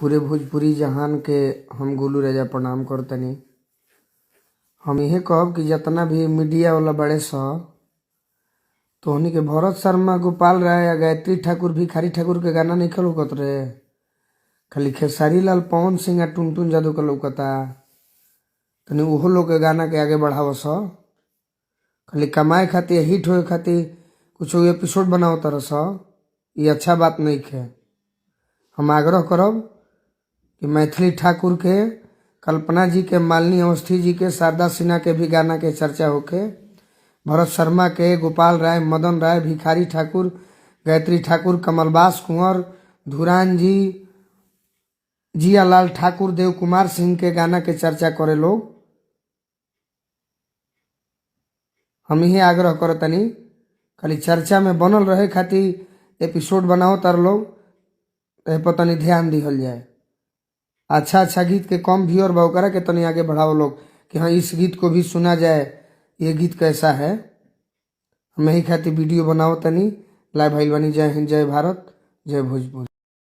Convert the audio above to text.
पूरे भोजपुरी जहान के हम गोलू राजा प्रणाम करतनी। हम इहे कहब कि जितना भी मीडिया वाला बड़े स, तो के भरत शर्मा, गोपाल राय या गायत्री ठाकुर, भिखारी ठाकुर के गाना नहीं लौकत रहे। खाली खेसारी लाल, पवन सिंह आ टुनटुन जादव के लौकता। तनी उहो लोग के गाना के आगे बढ़ाव स। खाली कमाए खातिर, हिट होए खातिर कुछ एपिसोड बनाओ तरह स, ये अच्छा बात नहीं है। हम आग्रह करब कि मैथिली ठाकुर के, कल्पना जी के, मालिनी अवस्थी जी के, शारदा सिन्हा के भी गाना के चर्चा होके। भरत शर्मा के, गोपाल राय, मदन राय, भिखारी ठाकुर, गायत्री ठाकुर, कमलबास कुंवर, धुरान जी, जियालाल ठाकुर, देव कुमार सिंह के गाना के चर्चा करे लोग। हम यही आग्रह करतनी, खाली चर्चा में बनल रहे खातिर एपिसोड बनाओ तार लोग, एह पर तनी ध्यान दिहल जाए। अच्छा अच्छा गीत के कम व्यूअर बा, ओकरा के तनी आगे बढ़ाओ लोग कि हाँ, इस गीत को भी सुना जाए, ये गीत कैसा है। हम यही खातिर वीडियो बनाओ तनी। लाइव भइल बानी। जय हिंद, जय भारत, जय भोजपुरी।